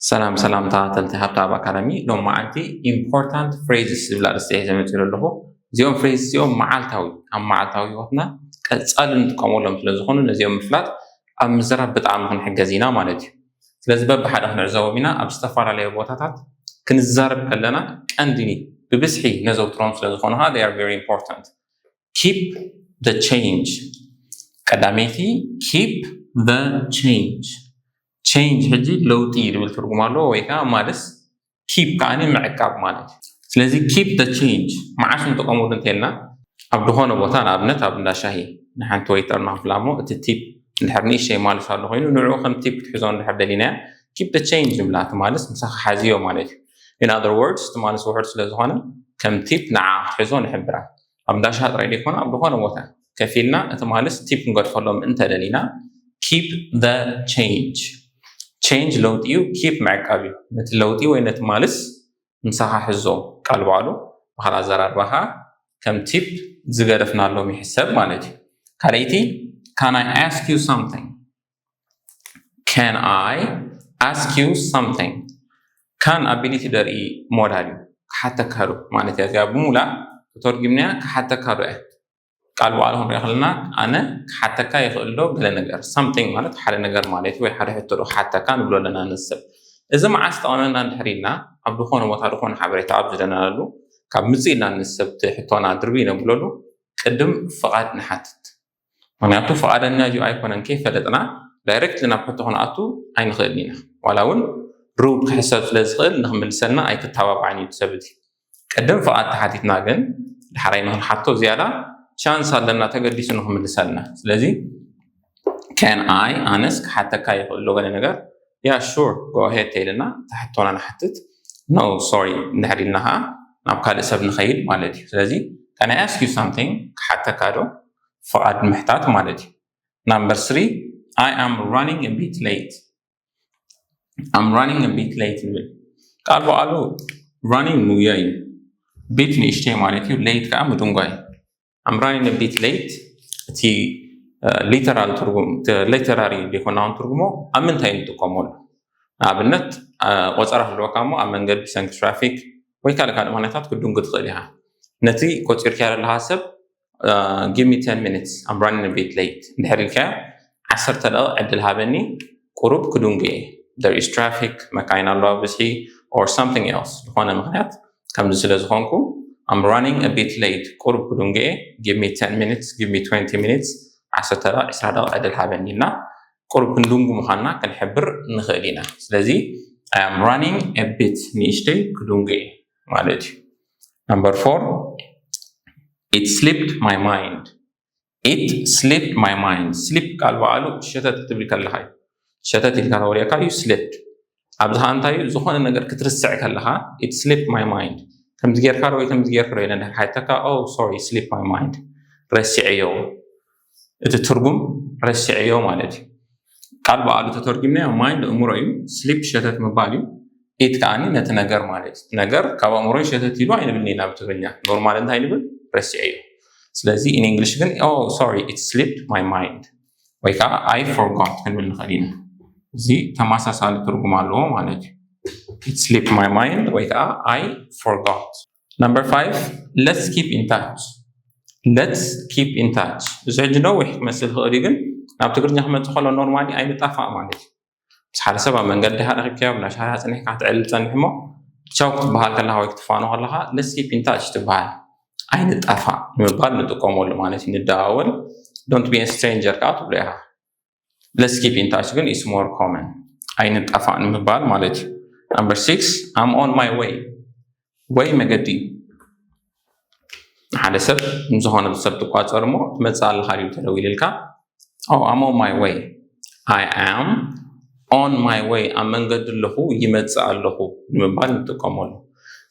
ሰላም ሰላም ተኸታተልቲ ሃብተኣብ ኣካዳሚ። ሎም መዓልቲ ኢምፖርታንት ፍሬዝስ ዝብል ኣርእስቲ ሒዘ መፂኡ ኣለኹ። እዚኦም ፍሬዝ እዚኦም መዓልታዊ ኣብ መዓልታዊ ህይወትና ቀፃሊ እንጥቀመሎም ስለዝኾኑ ነዚኦም ምፍላጥ ኣብ ምዝራብ ብጣዕሚ ክንሕገዝ ኢና ማለት እዩ። ስለዚ በብሓደ ክንዕዘቦም ኢና። ኣብ ዝተፈላለዩ ቦታታት ክንዛረብ ከለና ቀንዲ ብብዝሒ ነዘውትሮም ስለዝኾኑ ከዓ they are very important። Keep the change። ቀዳመይቲ keep the change። Change ሕጂ ለውጢ ዝብል ትርጉም ኣለዎ ወይ ከዓ ማለስ keep ከዓኒ ምዕቃብ ማለት እዩ። ስለዚ keep the change መዓስ ንጥቀመሉ እንተልና ኣብ ዝኾነ ቦታ ንኣብነት ኣብ እንዳ ሻሂ ንሓንቲ ወይተር ንኽፍላ እሞ እቲ ቲፕ እንድሕር ንእሽተይ ማልስ ኣሎ ኮይኑ ንዕኡ ከም ቲፕ ክትሕዞ እንድሕር ደሊናያ keep the change ንብላ። እቲ ማልስ ምሳኻ ሓዝዮ ማለት እዩ። In other words እቲ ማልስ ውሑድ ስለዝኾነ ከም ቲፕ ንዓ ክትሕዞ ንሕብራ። ኣብ እንዳ ሻሂ ጥራይ ዘይኮነ ኣብ ዝኾነ ቦታ ከፊልና እቲ ማልስ ቲፕ ክንገድፈሎም እንተደሊና keep the change። Change ለውጢ እዩ። Keep ምዕቃብ እዩ። ነቲ ለውጢ ወይ ነቲ ማልስ ምሳኻ ሕዞ። ቃል ባዕሉ ብኻል ኣዘራርባኻ ከም ቲፕ ዝገደፍናሎም ይሕሰብ ማለት እዩ። ካልኣይቲ can I ask you something? Can I ask you something? Can ability ደርኢ ሞዳል እዩ። ክሓተካ ዶ ማለት እያ እዚኣ ብሙላ ተተርጉምናያ ክሓተካ ዶ እያ። ቃል ብቃል ክንሪኦ ከለና ኣነ ክሓተካ ይኽእል ዶ ገለ ነገር something ማለት ሓደ ነገር ማለት ወይ ሓደ ሕቶ ዶ ክሓተካ ንብሎ ኣለና ንሰብ። እዚ መዓስ ጠቐመና እንድሕር ኢልና ኣብ ዝኾነ ቦታ ዝኾነ ሓበሬታ ኣብ ዝደናለሉ ካብ ምጽእ ኢልና ንሰብ እቲ ሕቶና ድርቢ ነብለሉ ቅድም ፍቓድ ንሓትት። ምክንያቱ ፍቓደኛ እዩ ኣይኮነን ከይፈለጥና ዳይሬክት ናብ ሕቶ ክንኣቱ ኣይንኽእልን ኢና። ዋላ እውን ሩድ ክሕሰብ ስለ ዝኽእል ንክምልሰልና ኣይክተባባዕን እዩ እቲ ሰብ እቲ። ቅድም ፍቓድ ተሓቲትና ግን ዳሕራይ ንክንሓቶ ዝያዳ ቻንስ ኣለና ተገዲሱ ንክምልሰልና። ስለዚ can I ኣነስ ክሓተካ ይኽእል ዶ ገለ ነገር? Yeah sure go ahead ተይልና ተሕቶና ንሓትት። No sorry እንድሕር ኢልና ከዓ ናብ ካልእ ሰብ ንኸይድ ማለት እዩ። ስለዚ can I ask you something ክሓተካ ዶ? ፍቓድ ምሕታት ማለት እዩ። Number three I am running a bit late. I'm running a bit late ንብል። ቃል ብቃሉ running ምጉያይ እዩ። Bit ንእሽተይ ማለት እዩ። Late ከዓ ምድንጓይ። I'm running a bit late እቲ literal ትርጉም literary ዘይኮናውን ትርጉሞ ኣብ ምንታይ ንጥቀመሉ? ንኣብነት ቆፀራ ህልወካ እሞ ኣብ መንገዲ ብሰንኪ ትራፊክ ወይ ካልእ ካልእ ምክንያታት ክድንጉ ትኽእል ኢኻ። ነቲ ቆፂርካዮ ዘለኻ ሰብ give me ten minutes I'm running a bit late እንድሕር ኢልካዮ ዓሰርተ ደቂቕ ዕድል ሃበኒ ቁሩብ ክድንጉ እየ። There is traffic መካይን ኣለዋ ብዝሒ or something else ዝኾነ ምክንያት ከምዚ ስለ ዝኾንኩ I'm running a bit late ቁሩብ ክድንጉ እየ። Give me ten minutes give me twenty minutes ዓሰርተ ደቂቕ ዕስራ ደቂቕ ዕድል ሃበኒ ኢልና ቁሩብ ክንድንጉ ምዃንና ክንሕብር ንኽእል ኢና። ስለዚ I am running a bit ንእሽተይ ክድንጉ እየ ማለት እዩ። Number four it slipped my mind. It slipped my mind. Slip ቃል በዓሉ ሸተት ክትብል ከለኻ እዩ። ሸተት ኢልካ ተወሪእካ እዩ ስሊፕድ። ኣብዚ ከዓ እንታይ እዩ ዝኾነ ነገር ክትርስዕ ከለኻ it slipped my mind ከምዚ ጌርካ ዶ ወይ ከምዚ ጌርካ ዶ ኢለ እንድሕር ሓተካ oh sorry slipped my mind ረሲዐዮ። እቲ ትርጉም ረሲዐዮ ማለት እዩ። ቃል በዓሉ ተተርጉምናዮ ማይንድ ኣእምሮ እዩ። ስሊፕ ሸተት ምባል እዩ። ኢት ከዓኒ ነቲ ነገር ማለት እዩ። ነገር ካብ ኣእምሮይ ሸተት ኢሉ ኣይንብልን ኢና ብትግርኛ። ኖርማል እንታይ ንብል? ረሲዐዮ። ስለዚ in English ግን oh sorry it slipped my mind ወይ ከዓ I forgot ክንብል ንኽእል ኢና። እዚ ተመሳሳሊ ትርጉም ኣለዎ ማለት እዩ። It slipped my mind ወይ ከዓ I forgot። Number five let's keep in touch. Let's keep in touch እዚ ሕጂ ነዊሕ ክመስል ይኽእል እዩ ግን ናብ ትግርኛ ክመፅእ ከሎ ኖርማሊ ኣይንጣፋእ ማለት እዩ። ምስ ሓደ ሰብ ኣብ መንገዲ ሃ ረኺብካዮ ብናሻራ ፀኒሕካ ክትዕልል ፀኒሕ እሞ ቻው ክትበሃል ከለካ ወይ ክትፋኖ ከለካ let's keep in touch ትበሃል። ኣይንጣፋእ ንምባል ንጥቀመሉ ማለት እዩ። ንደዋወል don't be a stranger ከዓ ትብሎ ኢኻ። Let's keep in touch ግን is more common ኣይንጣፋእ ንምባል ማለት እዩ። Number six I'm on my way ወይ መገዲ እዩ። ሓደ ሰብ ንዝኾነ ሰብ ትቋፀር እሞ ትመፅእ ኣለካ ድዩ ተደዊልልካ oh I'm on my way I am on my way ኣብ መንገዲ ኣለኹ ይመፅእ ኣለኹ ንምባል ንጥቀመሉ።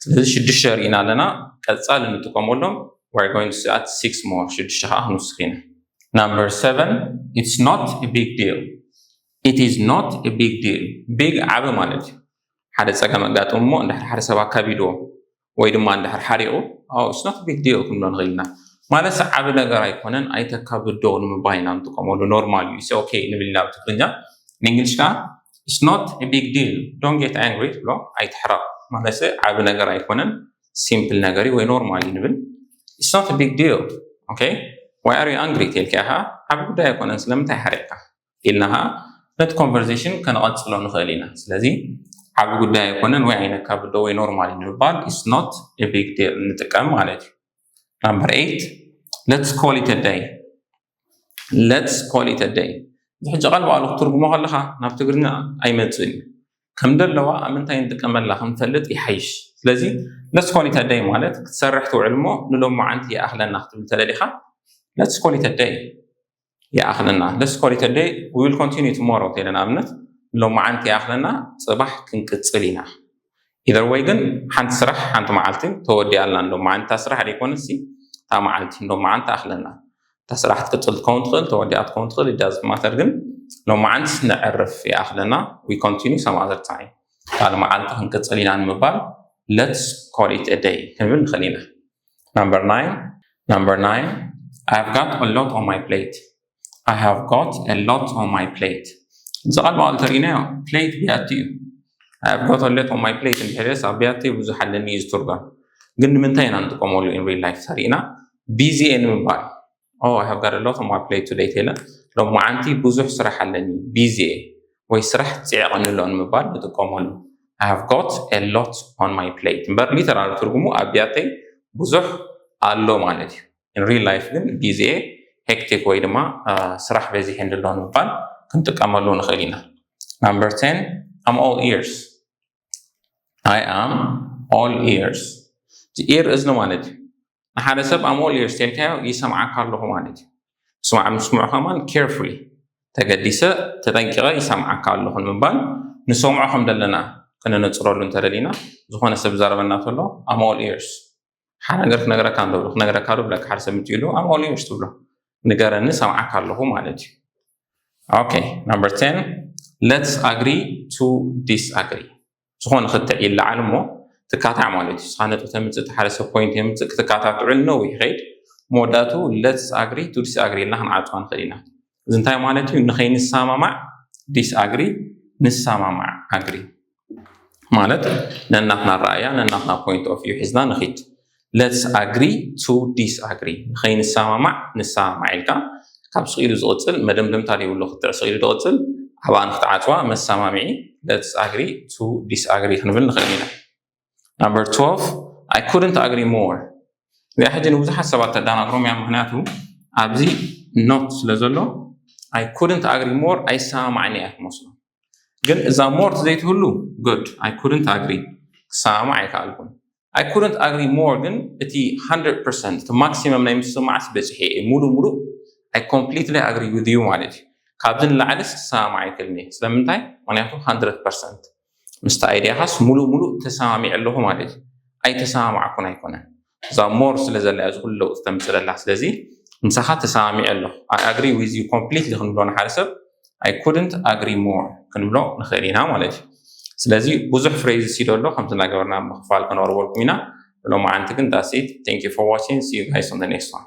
ስለዚ ሽዱሽተ ርኢና ኣለና። ቀፃሊ ንጥቀመሎም we're going to see at six more ሽዱሽተ ከዓ ክንውስኽ ኢና። Number seven it's not a big deal. It is not a big deal. Big ዓቢ ማለት እዩ። ሓደ ፀገም ኣጋጥሙ እሞ እንድሕር ሓደ ሰብ ኣካቢድዎ ወይ ድማ እንድሕር ሓሪቑ oh it's not a big deal ክንብሎ ንኽእል ኢና። ማለት ዓቢ ነገር ኣይኮነን ኣይተካብዶ ንምባል ኢና ንጥቀመሉ። ኖርማል እዩ okay ንብል ኢና ብትግርኛ። ንእንግሊሽ ከዓ it's not a big deal, don't get angry ትብሎ። ኣይትሕረቕ ማለት ዓቢ ነገር ኣይኮነን፣ simple ነገር እዩ ወይ normal እዩ ንብል። It's not a big deal, okay? Why are you angry? ተልካ ኢኻ ዓቢ ጉዳይ ኣይኮነን፣ ስለምንታይ ሓሪቕካ ኢልና ኸዓ ነቲ conversation ከነቐጽሎ ንኽእል ኢና። ስለዚ ዓቢ ጉዳይ ኣይኮነን ወይ ኣይነካብዶ ወይ normal እዩ ንምባል it's not a big deal ንጥቀም ማለት እዩ። Number eight, let's call it a day. Let's call it a day። እዚ ሕጂ ቃል ባዕሉ ክትትርጉሞ ከለኻ ናብ ትግርኛ ኣይመጽእን እዩ። ከም ደለዋ ኣብ ምንታይ ንጥቀመላ ክንፈልጥ ይሓይሽ። ስለዚ let's call it a day ማለት ክትሰርሕ ትውዕል እሞ ንሎማዓንቲ ይኣኽለና ክትብል ተደሊኻ let's call it a day ይኣኽለና። Let's call it a day, we will continue tomorrow ተይለ ንኣብነት ንሎማዓንቲ ይኣኽለና፣ ጽባሕ ክንቅጽል ኢና። Either way ግን ሓንቲ ስራሕ ሓንቲ መዓልቲ ተወዲኣልና። ንሎማዓንቲ እታ ስራሕ ደይኮነሲ እታ መዓልቲ ንሎማዓንቲ ትኣኽለና። እታ ስራሕ ትቅጽል ትኸውን ትኽእል፣ ተወዲኣ ትኸውን ትኽእል፣ it doesn't matter። ግን ሎማዓንቲ ነዕርፍ ይኣኽለና፣ we continue some other time። ካልእ መዓልቲ ክንቅጽል ኢና ንምባል let's call it a day ክንብል ንኽእል ኢና። Number nine, number nine, I've got a lot on my plate. I have got a lot on my plate። እዚ ቃል ባዕሉ ተሪእናዮ plate ቢያቲ እዩ። I've got a lot on my plate እንድሕር ኢለስ ኣብ ቢያቲ ብዙሕ ኣለኒ እዩ ዝትርጎም። ግን ንምንታይ ኢና ንጥቀመሉ in real life ተሪእና? busy እየ ንምባል። Oh, I have got a lot on my plate today ተይለ ሎማዓንቲ ብዙሕ ስራሕ ኣለኒ፣ busy እየ ወይ ስራሕ ጽዒቐኒ ኣሎ ንምባል ንጥቀመሉ። I have got a lot on my plate እምበር literal ትርጉሙ ኣብ ቢያተይ ብዙሕ ኣሎ ማለት እዩ። In real life ግን busy እየ፣ hectic ወይ ድማ ስራሕ በዚሕኒ ኣሎ ንምባል ክንጥቀመሉ ንኽእል ኢና። Number ten, I'm all ears. I am all ears. Ear እዝኒ ማለት እዩ። ንሓደ ሰብ I'm all ears ተልካዮ ይሰምዓካ ኣለኹ ማለት እዩ። ስማዕ ምስምዑ ከማን carefully፣ ተገዲሰ ተጠንቂቐ ይሰምዓካ ኣለኹ ንምባል ንሰምዖ ከም ዘለና ክነነጽረሉ እንተደሊና፣ ዝኾነ ሰብ ዛረበና ተሎ I'm all ears። ሓደ ነገር ክነግረካ እንዶ ክነግረካ ዶ ብለካ ሓደ ሰብ ምትዩ I'm all ears ትብሎ። ንገረኒ ሰምዓካ ኣለኹ ማለት እዩ። Okay, number ten, let's agree to disagree። ዝኾነ ክትዕ ይለዓል እሞ ትካታዕ ማለት እዩ። ንስኻ ነጥቢ ተምፅእ፣ ሓደ ሰብ point የምፅእ፣ ክትካታትዑ ነዊሕ ይኸይድ። መወዳእቱ let's agree to disagree ኢልና ክንዓፅዋ ንኽእል ኢና። እዚ እንታይ ማለት እዩ? ንኸይንሰማማዕ disagree፣ ንሰማማዕ agree ማለት ነናትና ረኣያ ነናትና point of view ሒዝና ንኺድ። Let's agree to disagree። ንኸይንሰማማዕ ንሰማማዕ ኢልካ ካብ ስቕ ኢሉ ዝቕጽል መደምደምታ ዘይብሉ ክትዕ ስቕ ኢሉ ዝቕጽል ኣብኣ ንክትዓጽዋ መሰማምዒ let's agree to disagree ክንብል ንኽእል ኢና። Number twelve, I couldn't agree more። እዚኣ ሕጂ ንብዙሓት ሰባት ተደናግሮም እያ፣ ምክንያቱ ኣብዚ not ስለ ዘሎ I couldn't agree more ኣይሰማማዕን እያ ትመስሎ። ግን እዛ more ዘይትህሉ good, I couldn't agree ክሰማማዕ ኣይከኣልኩን። I couldn't agree more ግን እቲ hundred percent እቲ maximum ናይ ምስማዕስ በፂሐ እየ፣ ሙሉእ ሙሉእ I completely agree with you ማለት እዩ። ካብዚ ንላዕልስ ክሰማማዕ ኣይክእልን እየ። ስለምንታይ? ምክንያቱ hundred percent ምስቲ idea ኻስ ሙሉእ ሙሉእ ተሰማሚዐ ኣለኹ ማለት እዩ። ኣይተሰማማዕኩን ኣይኮነን፣ እዛ more ስለ ዘላ እያ እዚ ኩሉ ለውጢ ተምፅእ ዘላ። ስለዚ ምሳኻ ተሰማሚዐ ኣለኹ፣ I agree with you completely ክንብሎ ንሓደ ሰብ I couldn't agree more ክንብሎ ንኽእል ኢና ማለት እዩ። ስለዚ ብዙሕ phrases እዩ ዘሎ፣ ከምዚ እናገበርና ምክፋል ከነቕርበልኩም ኢና። ሎማዓንቲ ግን that's it, thank you for watching, see you guys on the next one።